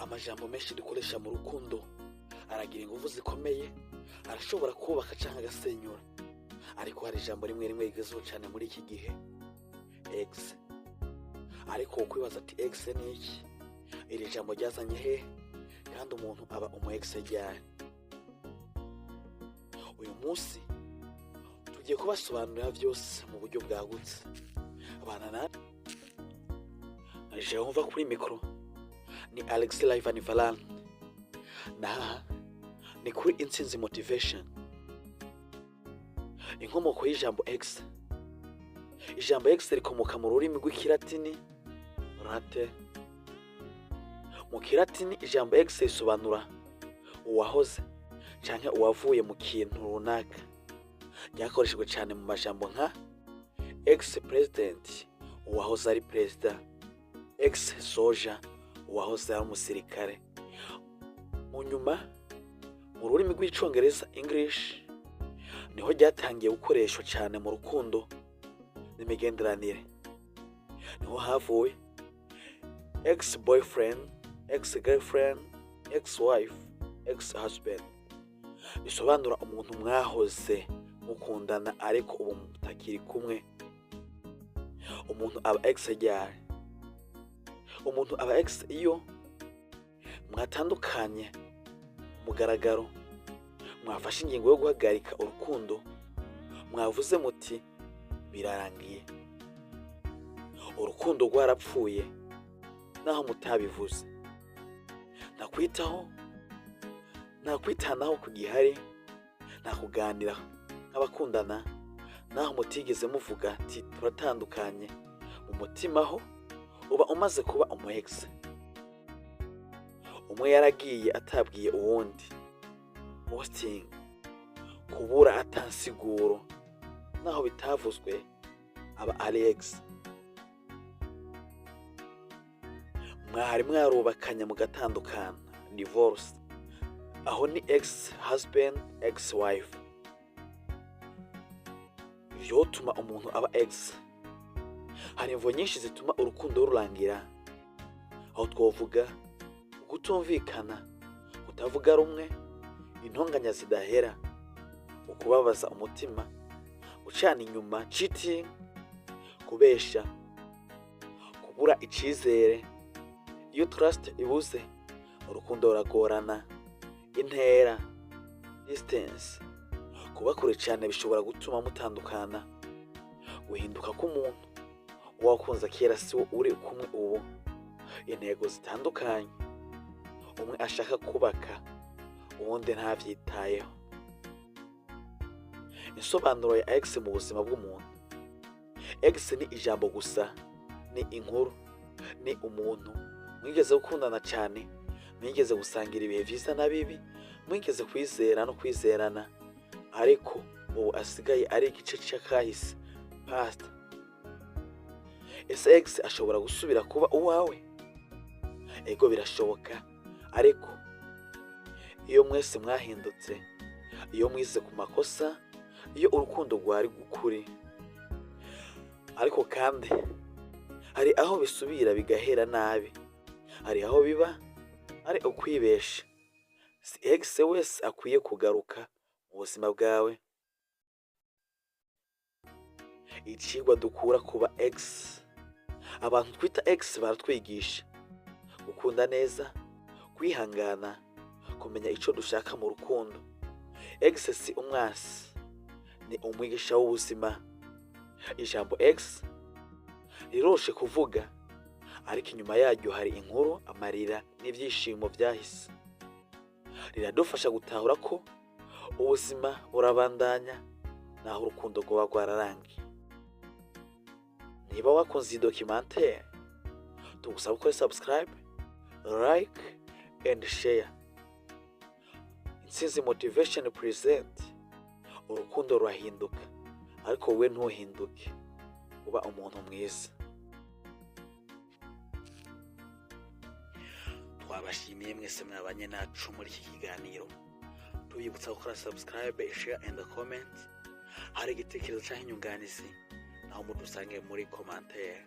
Amajambo menshi dukoresha mu rukundo aragira ingufu zikomeye, arashobora kubaka canke agasenyura. Ariko hari ijambo rimwe rimwe rigezweho cane muri iki gihe: ex. Ariko wokwibaza ati: "Ex ni iki? Iri jambo ryazanye hehe? Kandi umuntu aba umu ex ryari?" Uyu munsi tugiye kubasobanurira vyose mu buryo bwagutse. Bana na Jehova, kuri mikoro ni Alex Livan Valan, naha ni kuri Intsinzi Motivation. Inkomoko y'ijambo ex. Ijambo ex rikomoka mu rurimi rw'Ikilatini, latin. Mu Kilatini, ijambo ex risobanura uwahoze canke uwavuye mu kintu runaka. Ryakoreshejwe cyane mu majambo nka ex president, uwahoze ari perezida, ex soldier, uwahoze ari umusirikare. Mu nyuma, mu rurimi rw'Icongereza, English, niho ryatangiye gukoreshwa cyane mu rukundo n'imigenderanire. Niho havuye ex boyfriend, ex girlfriend, ex wife, ex husband, bisobanura umuntu mwahoze mukundana ariko ubu mutakiri kumwe. Umuntu aba ex ryari? Umuntu aba ex iyo mwatandukanye mugaragaro, mwafashe ingingo yo guhagarika urukundo, mwavuze muti: "Birarangiye, urukundo rwarapfuye." Naho mutabivuze, ntakwitaho, nta kwitanaho kugihari, nta kuganira nk'abakundana. Naho mutigeze muvuga ati: "Turatandukanye", mu mutima ho uba umaze kuba umu ex. Umwe yaragiye atabwiye uwundi, ghosting, kubura atansiguro, naho bitavuzwe, aba ari ex. Mwari mwarubakanye mugatandukana, divorce, aho ni ex husband, ex wife. Vyotuma umuntu aba ex: hari imvo nyinshi zituma urukundo rurangira. Aho twovuga ukutumvikana, kutavuga rumwe, intonganya zidahera, ukubabaza umutima, gucana inyuma, cheating, kubesha, kubura icizere. Iyo trust ibuze, urukundo ruragorana. Intera, distance, kuba kure cyane bishobora gutuma mutandukana. Guhinduka k'umuntu: uwo wakunze kera si wo uri kumwe ubu. Intego zitandukanye: umwe ashaka kubaka, uwundi ntavyitayeho. Insobanuro ya ex mu buzima bw'umuntu. Ex ni ijambo gusa, ni inkuru, ni umuntu mwigeze gukundana cyane, mwigeze gusangira ibihe vyiza na bibi, mwigeze kwizera no kwizerana, ariko ubu asigaye ari igice c'akahise, past. Ese ex ashobora gusubira kuba uwawe? Ego, birashoboka, ariko iyo mwese mwahindutse, iyo mwize ku makosa, iyo urukundo rwari ukuri. Ariko kandi hari aho bisubira bigahera nabi, hari aho biba ari ukwibesha. Si ex wese akwiye kugaruka mu buzima bwawe. Icigwa dukura kuba ex: abantu twita ex baratwigisha gukunda neza, kwihangana, kumenya ico dushaka mu rukundo. Ex si umwasi, ni umwigisha w'ubuzima. Ijambo ex riroroshe kuvuga, ariko inyuma yaryo hari inkuru, amarira n'ivyishimo vyahise. Riradufasha gutahura ko ubuzima burabandanya naho urukundo rwoba rwararangiye. Niba wakunze iyi documentaire, tugusaba gukora subscribe, like and share. Intsinzi Motivation present. Urukundo rurahinduka, ariko wowe ntuhinduke, uba umuntu mwiza. Twabashimiye mwese mwabanye nacu muri iki kiganiro, tubibutsa gukora subscribe, share and comment. Hari igitekerezo cyangwa inyunganizi, naho mudusange muri commentaire.